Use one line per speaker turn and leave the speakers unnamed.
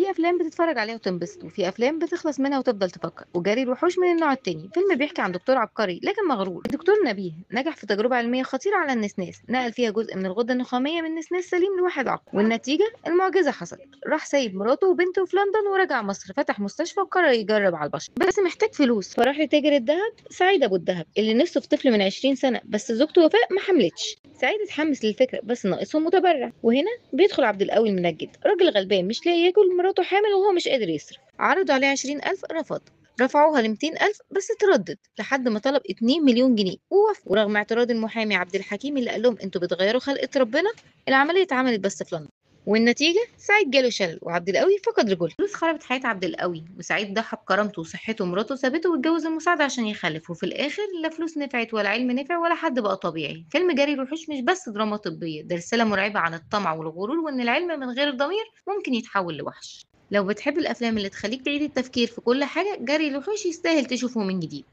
في افلام بتتفرج عليها وتنبسط، وفي افلام بتخلص منها وتفضل تفكر. وجري الوحوش من النوع التاني، فيلم بيحكي عن دكتور عبقري لكن مغرور. الدكتور نبيه نجح في تجربه علمية خطيرة على النسناس، نقل فيها جزء من الغدة النخاميه من نسناس سليم لواحد عقل، والنتيجة المعجزة حصلت. راح سايب مراته وبنته في لندن ورجع مصر، فتح مستشفى وقرر يجرب على البشر، بس محتاج فلوس. فراح لتاجر الذهب سعيد ابو الذهب اللي نفسه في طفل من 20 سنة، بس زوجته وفاء ما حملتش. سعيد اتحمس للفكرة بس ناقصهم متبرع، وهنا بيدخل عبد القوي المنجد، راجل غلبان مش لاقي ياكل، مراته حامل وهو مش قادر يصرف. عرضوا عليه 20,000 رفض، رفعوها ل 200,000 بس تردد لحد ما طلب 2 مليون جنيه ووافق. ورغم اعتراض المحامي عبد الحكيم اللي قال لهم انتوا بتغيروا خلقة ربنا، العملية اتعملت بس في لندن. والنتيجة سعيد جاله شلل وعبد القوي فقد رجله. فلوس خربت حياة عبد القوي، وسعيد ضحى بكرامته وصحته ومراته سابته واتجوز المساعدة عشان يخلف، وفي الآخر لا فلوس نفعت ولا علم نفع ولا حد بقى طبيعي. فيلم جري الوحوش مش بس دراما طبية، ده رسالة مرعبة عن الطمع والغرور، وإن العلم من غير ضمير ممكن يتحول لوحش. لو بتحب الأفلام اللي تخليك تعيد التفكير في كل حاجة، جري الوحوش يستاهل تشوفه من جديد.